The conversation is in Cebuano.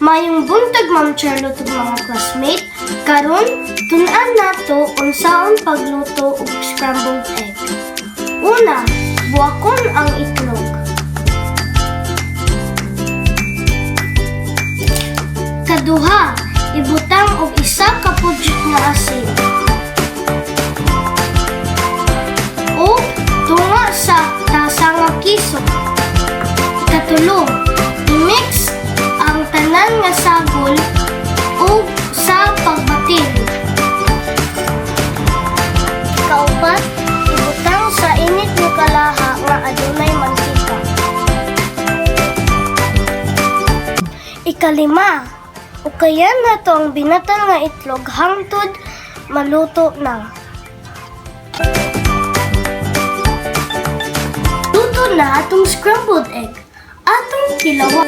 Maayong buntag, Ma'am Charlotte ug mga classmate. Karon, tun-an nato unsaon pagluto og scrambled egg. Una, buakon ang itlog. Kaduha, ibutang og isa ka pudyot nga asin. Ug tunga sa tasa nga kiso. Ikatulo, i-mix ang tanan nga sagol ug sa pagbatil. Ikaupat, ibutang sa init nga kalaha nga adunay mantika. Ikalima, ukayan nato ang binatan nga itlog hangtod maluto na. Luto na atong scrambled egg. Atong kilawa.